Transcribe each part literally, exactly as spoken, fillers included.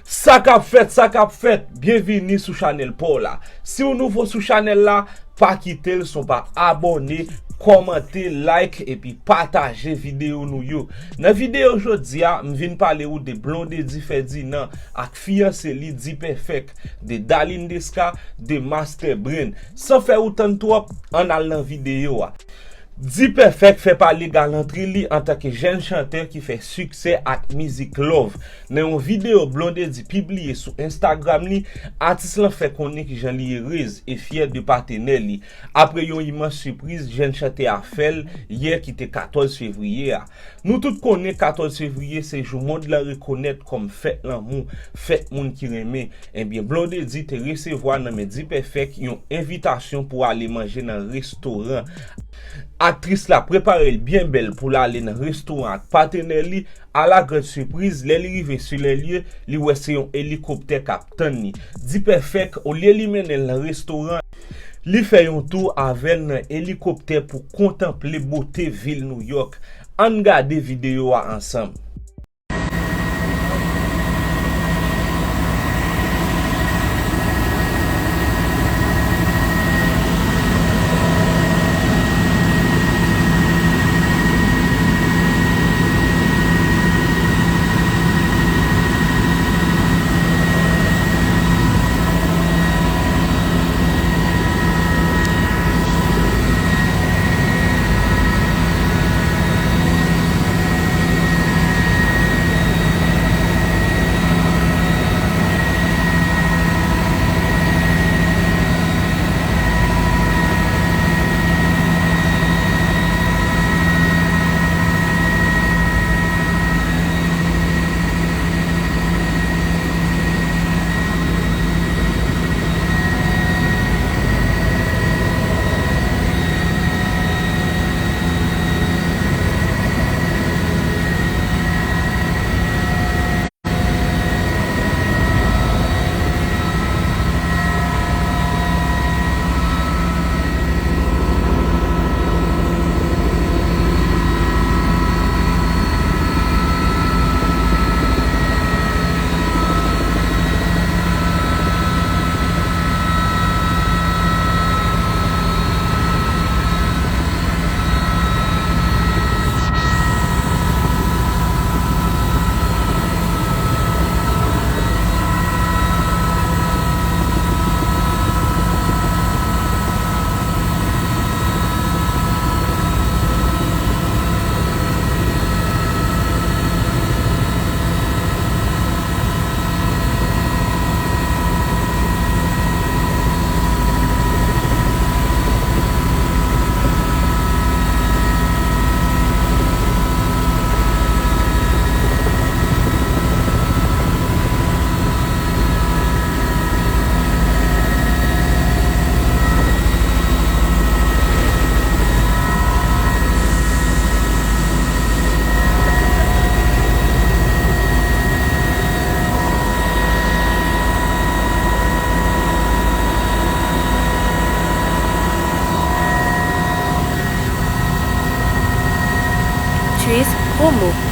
Sa k ap fèt, sa k ap fèt? Byenvini sou chanèl pa w la. Si w nouvo sou chanèl la, pa kite l san w pa abòne, kòmante, like epi pataje videyo nou yo. Nan videyo jodi a, m vin pale w de Blondedy Ferdinand ak fiyanse li D-Perfect, de Darline Desca, de Master Brain. San fè w tann twòp, ann al nan videyo a. D-Perfect fè pale galantri li antanke jèn chantè ki fè siksè ak mizik love. Nan yon videyo Blondedy pibliye sou Instagram li, atis lan fè konnen kijan li erez e fyè de patenè li, apre yon imans sipriz jèn chantè a fè l yè ki te katòz fevriye a. Nou tout konnen katòz fevriye se jou mond lan rekonèt kòm fèt lanmou, fèt moun ki renmen. Ebyen, Blondedy te resevwa nan men D-Perfect yon envitasyon pou ale manje nan restoran. Aktris la prepare l byen bèl pou l ale nan restoran ak patenè li. A la grand sipriz, lè li rive sur les lieux, li wè se yon elikoptè k ap tann li. D-Perfect, olye li mennen l nan restoran, li fè yon tou avè l nan elikoptè pou kontanple bote vil Nouyòk. Ann gade videyo a ansanm. Tris promo.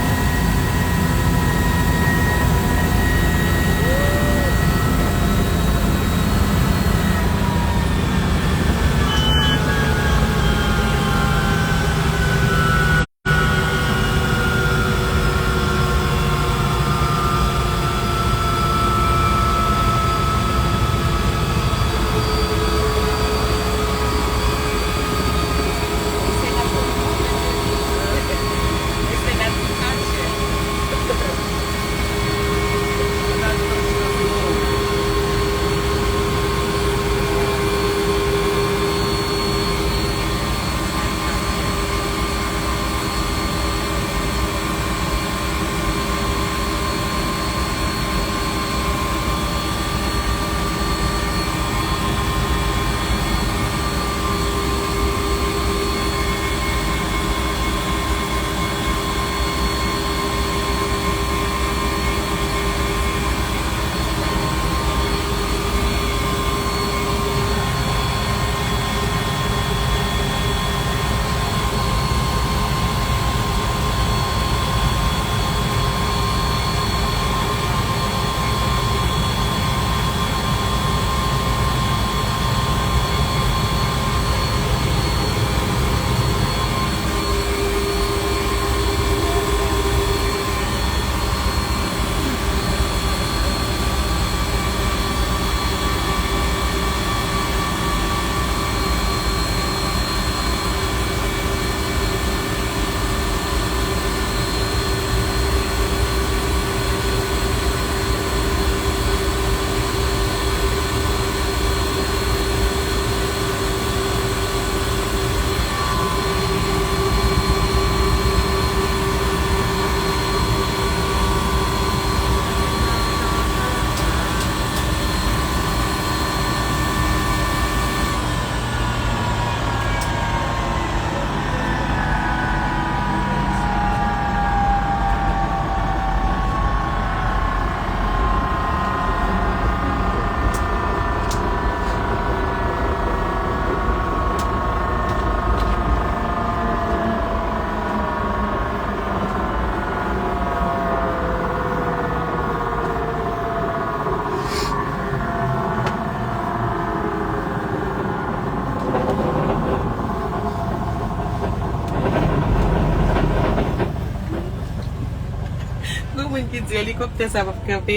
Moun ki di elikoptè sa p ap kanpe.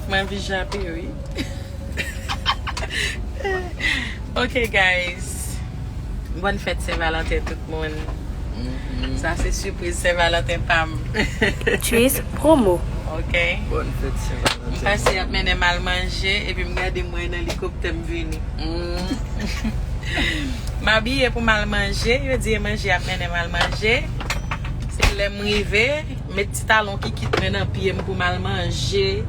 M anvi jape, wi. Ok, guys. Bòn fèt Sen Valanten, tout moun. Mhm. Sa se sipriz Sen Valanten pa m. Tris promo. Ok. Bòn fèt Sen Valanten. M pase y ap mennen m al manje, epi m gade m wè nan elikoptè m vini. Mm. M abiye pou m al manje, yo di e manje y ap mennen m al manje. Se lè m rive, met ti talon kikit mwen nan pye m pou m al manje.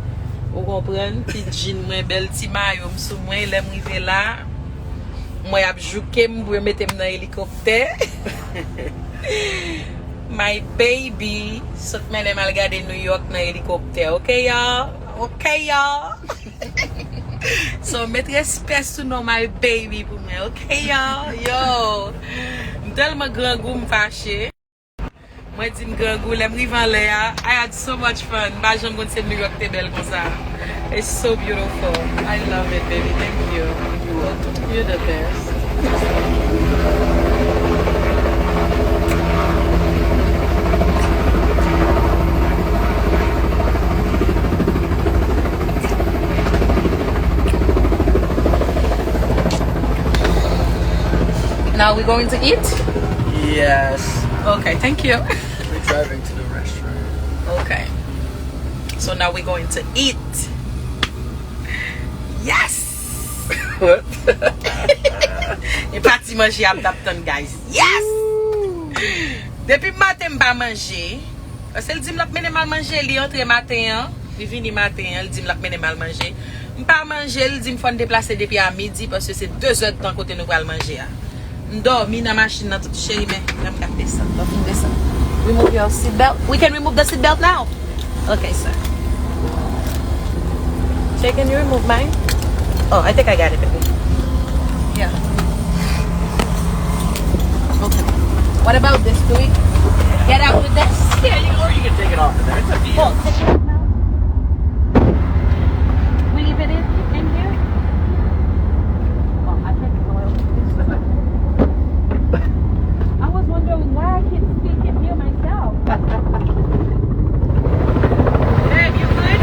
Ou konprann? Ti djin mwen, bèl ti mayo m sou mwen. Lè m rive la, m wè y ap jouke m pou yo mete m nan elikoptè. My baby sot mennen m al gade New York nan elikoptè. Ok, y'all? Ok, y'all? So, met respè sou non my baby pou mwen. Ok, y'all? Yo, m tèlman grangou, m fache. Mwen di m grangou, lè m rive anlè a, I had so much fun. M pa janm konn se New York te bèl konsa. It's so beautiful. I love it, baby. Thank you. You're welcome. You're the best. Now we going to eat? Yes. Okay, thank you. We're driving to the restaurant. Okay. So now we're going to eat. Yes! What? E pati manje ap tap tann, guys. Yes! Depi maten m pa manje. Paske l di m l ap mennen m al manje, li antre maten an, li vini maten an, li di m l ap mennen m al manje. M pa manje, li di m fò n deplase depi a midi, paske se de zè d tan kote nou pral manje a. M dòmi nan machin nan tout, cheri, men lè m gade desann, lè m fin desann. Remove your seat belt. We can remove the seat belt now. Okay, sir. Sir, can you remove mine? Oh, I think I got it, baby. Yeah. Okay. What about this? Do we get out with this? Yeah, you, or you can take it off of there. It's up to you. Oh, take it off now. We leave it in, in here? Oh, I can't go out with this. I was wondering why I can't speak and hear myself. Babe, you good?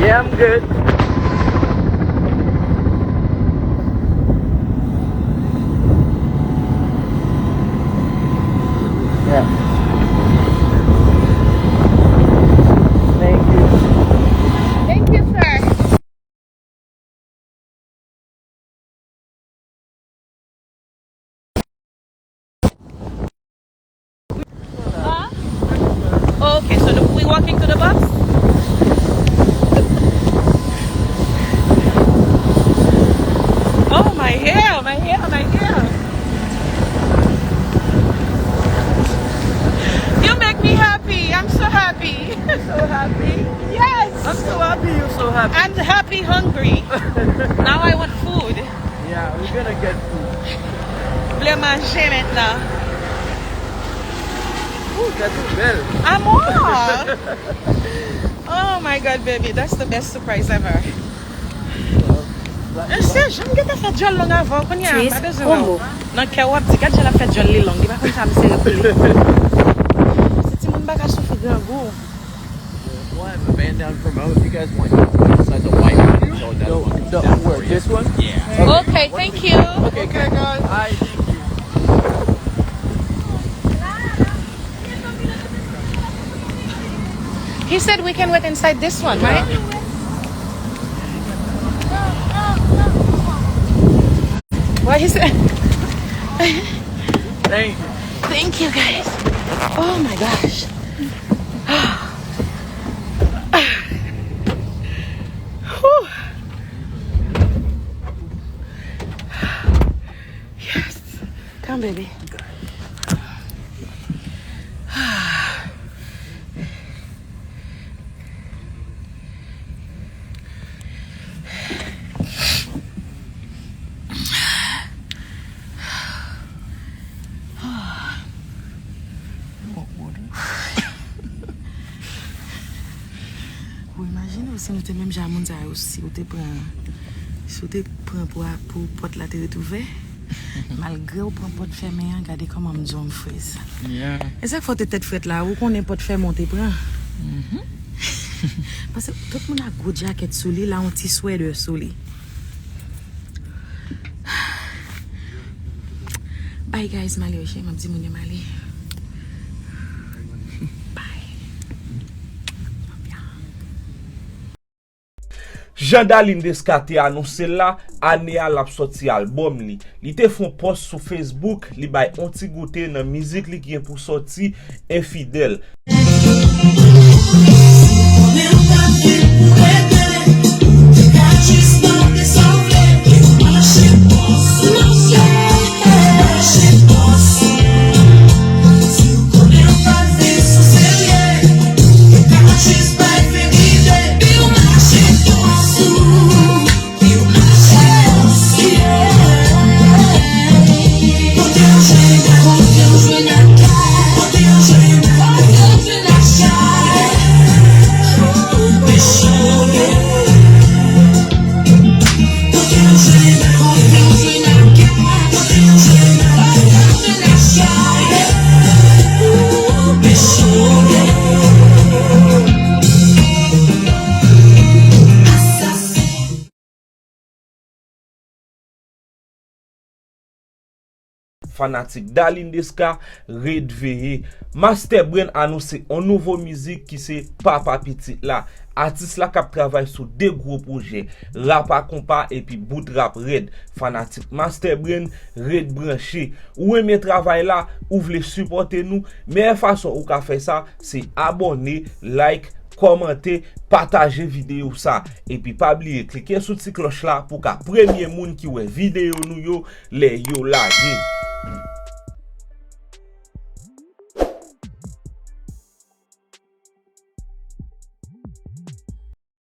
Yeah, I'm good. Yeah. Thank you. Thank you, sir. Huh? Oh, okay, so the, we walking to the bus? Oh, my hair, my hair, my hair. You make me happy. I'm so happy. So happy. Yes. I'm so happy you're so happy. And happy hungry. Now I want food. Yeah, we're gonna get food. Vle manje mentnan. Ooh, gâteau bèl. Amor! Oh my God, baby, that's the best surprise ever. Mesye, jan m gentan fè djòl long avan, kounye a m pa bezwen wè w. Nan kè w ap di, gad jan l ap fè djòl li long, li pa konn sa misye repoule. Se timoun pa ka soufri grangou. One, the man down from Mo, if you guys want, it's like the white one, so that one. The, where, this one? Yeah. Okay, thank you. Okay, guys. All right, thank you. He said we can wait inside this one, right? What he said? Thank you. Thank you, guys. Oh my gosh. Whew. Yes. Come, baby. Ou imajine w si nou te menm jan a moun sa yo, si w te pran, si w te pran pou, pou pòt la te ret ouvè, Malgre w pran pòt fèmen an, gade kòman m di w m friz. Yeah. E sa k fè w te tèt frèt la, ou konnen pòt fèmen w te pran. Paske tout moun ak gwo djakèt sou li, la yon ti swèdè sou li. Bye guys, m ale, ok? M ap di moun yo m ale. Bye. Love y'all. Jan Darline Desca te anonse l la, ane a l ap sòti albòm li. Li te fè yon pòs sou Facebook, li bay on ti goute nan mizik li ki gen pou sòti, Enfidèl. Fanatik Darline Desca, ret veye. Master Brain anonse on nouvo mizik ki se Papa Pitit la. Atis la k ap travay sou de gwo pwojè, Rap a Konpa epi Bout Rap Rèd. Fanatik Master Brain, ret branche. Ou renmen travay la, ou vle sipòte nou, meyè fason ou ka fè sa, se abòne, like, kòmante, pataje videyo sa. Epi pa bliye klike sou ti klòch la pou w ka premye moun ki wè videyo nou yo lè yo lage.